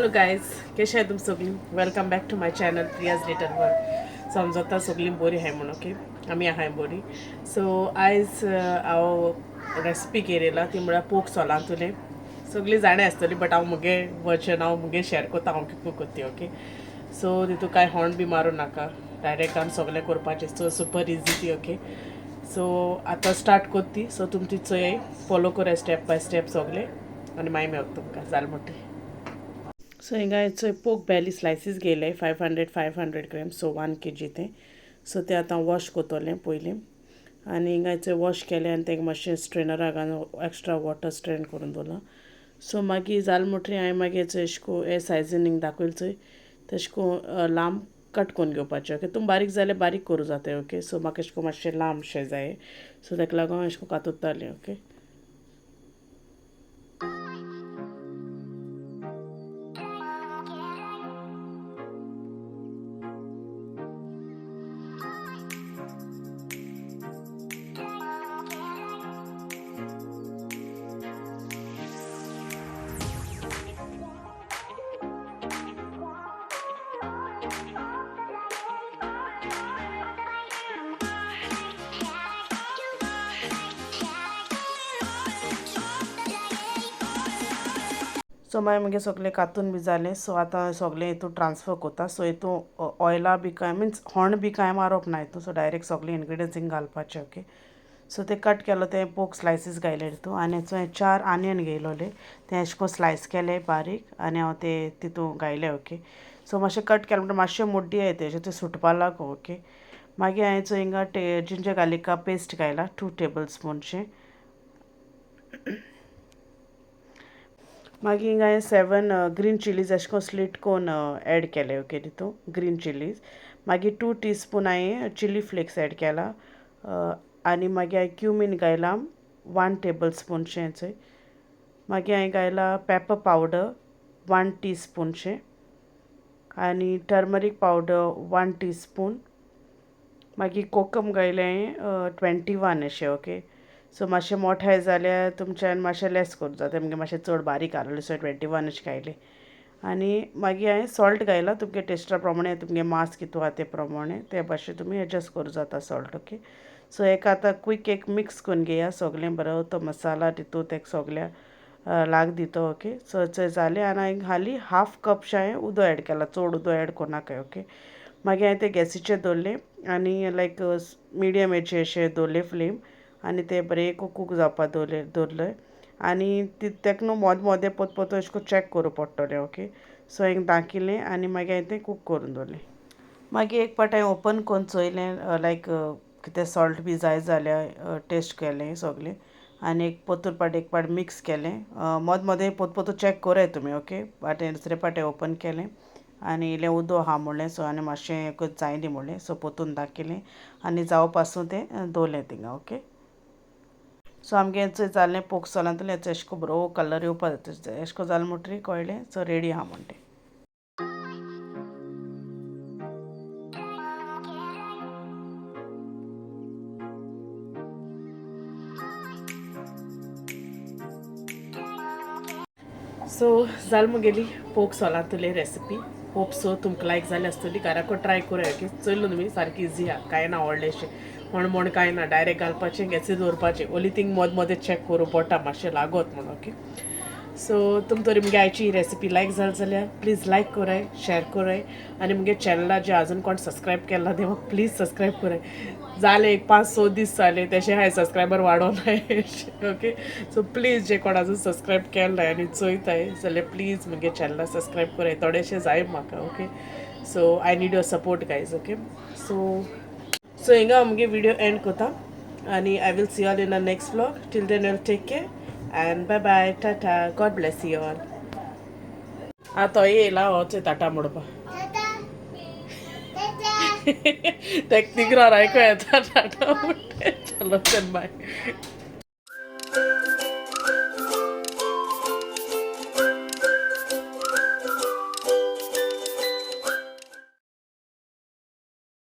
Hello guys, कशें आहाय तुमी सगळीं? Welcome back to my channel Priya's little world. समजता सगळीं बरी आहाय म्हूण. ओके, आमी आहाय बरी. सो आयज हांव रेसिपी केलेला ती म्हळ्यार पोक सोलांतुलें. सगळीं जाणां आसतली, बट हांव मुगे वर्जन हांव मुगे शेअर करता हांव कितको करती. ओके, सो तितू कांय होंड बी मारूं नाका, डायरेक्ट आमी सगळें करपाचें. सो सुपर इजी ती. ओके, सो आतां स्टार्ट करती. सो तुमी ती चोय, फॉलो कराय स्टेप बाय स्टेप सगळें आनी मागीर मेळटा तुमकां जालें म्हणटकीर. सो हिंगा चोय, पोक बेली स्लायसीस घेयले 500 500 gram, so 1 kg तें. सो तें आतां वॉश करतलें पयलीं आनी हिंगा चोय, वॉश केलें आनी तेका मातशें स्ट्रेनरा घालून एक्स्ट्रा वॉटर स्ट्रेन करून दवरलां. सो मागीर जालें म्हणटकीर हांवें मागीर चोय एशे को हे सायजीन हिंगा दाखयलें चोय, तेशें को लांब कट करून घेवपाचें. ओके, तुमी बारीक जाल्यार बारीक करूं जाता. ओके, सो म्हाका एशें को मातशें लांबशें जाय, सो तेका लागून हांव एशें को कातुत्तालें. ओके, सो मागीर मुगे सगळें कातून बी जालें. सो आतां सगळें हितून ट्रान्सफर करता. सो हितून ऑयला बी कांय, मिन्स होंड बी कांय मारप ना हितून. सो डायरेक्ट सगळे इन्ग्रिडियंट्स हिंग घालपाचे. ओके, सो ते कट केलो ते पोक स्लायसीस घायले तितून आनी हांवें चार आनियन घेयलोले, ते एशे कोन स्लायस केले बारीक आनी हांव ते तितू घायले. ओके, सो मातशें कट केलें म्हणटा मातशें मुड्डी येता, ते सुटपा लागो. ओके, मागीर हांवें चोय हिंगा जिंजर गार्लिका पेस्ट घायला 2 टेबल स्पूनशें. मागीर हिंगा हांवें 7 ग्रीन चिलीज एशें कोन स्लिट कोन एड केले. ओके, तितू ग्रीन चिलीज. मागीर 2 टी स्पून हांवें चिली फ्लेक्स एड केला आनी मागीर हांवें क्युमीन घायला 1 टेबल स्पूनशें चोय. मागीर हांवें घायला पेपर पावडर 1 टी स्पूनशें आनी टर्मरीक पावडर 1 टी स्पून. मागीर कोकम घायलें 21 अशें. ओके, सो मातशें मोठे जाल्यार तुमच्यान मातशें लेस करूं जाता. मागीर मातशें चड बारीक आसलें, सो 21 अशें घायलें. आनी मागीर हांवें सॉल्ट घायला तुमगे टेस्टा प्रमाणे, तुमगे मांस कितू आहा ते प्रमाणे ते भाशेन तुमी एडजस्ट करूं जाता सॉल्ट. ओके, सो एक आतां क्वीक एक मिक्स करून घेया सगळें बरो तो मसाला तितू तेका सगळ्या लाग दितो. ओके, सो चोय जालें आनी हांवें हाली हाफ कपशें हांवें उदक एड केलां, चड उदक एड करनाकाय. ओके, मागीर हांवें तें गॅसीचेर दवरलें आनी लायक मिडियम हेचेर अशें दवरलें फ्लेम आनी तें बरें कूक जावपा दवरलें दवरलें आनी तेका न्हू मोदें मोदें पोत पोत अशें करून चॅक करूं पडटलें. ओके, सो हांवें दाखयलें आनी मागीर हांवें तें कूक करून दवरलें. मागीर एक पाट हांवें ओपन करून चोयलें, लायक कितें सॉल्ट बी जाय जाल्यार टेस्ट केलें सगळें आनी एक पोतूर पाट एक पाट मिक्स केलें. मोद मोदें पोत पोतून चॅक कोराय तुमी. ओके, पाटे दुसरे पाटे ओपन केलें आनी इल्लें उदक आहा म्हणलें, सो आनी मातशें जाय न्ही म्हणलें, सो पोतून दाखयलें आनी जावपासून तें दवरलें थिंगा. ओके, सो आमगें चोय जालें पोक सोलांतलें. एशें को बरो कलर येवपा जाता, एशें को जालें म्हणटकीर कळ्ळें सो रेडी आहा म्हणटा. सो जाल मुगेली पोक सोलांतुले रेसिपी. होप सो तुमकां लायक जाली आसतली. घराको ट्राय करूया. ओके, चोयलो तुमी, सारकी इजी आहा, कांय ना व्हडलेंशें म्हण म्हण कांय ना. डायरेक्ट घालपाचें, गॅसीर दवरपाचें. ओली थिंग मोद मोदें चॅक करूं पडटा मातशें लागत म्हण. ओके, सो तुम तरी मुगे आयची रेसिपी लायक जाली जाल्यार प्लीज लायक कराय, शेअर कराय आनी मुगे चॅनला जे अजून कोण सबस्क्रायब केला ते म्हाका प्लीज सबस्क्रायब कराय. जाले एक 5-6 दीस जाले, तेशें हांवें सबस्क्रायबर वाडोन. ओके, सो प्लीज जे कोण अजून सबस्क्रायब केला आनी चोयताय जाल्यार प्लीज मुगे चॅनला सबस्क्रायब कराय. थोडेशें जाय म्हाका. Okay, so I need your support, guys. Okay, so हिंगा मुगे विडियो एंड करता आनी I will see all in a next vlog. Till then, will take care and bye bye, tata, God bless you all. आतां येयला हो चोय टाटा म्हणपा. तेक तिगरार आयको येता टाटा म्हणटे. चलो, बाय.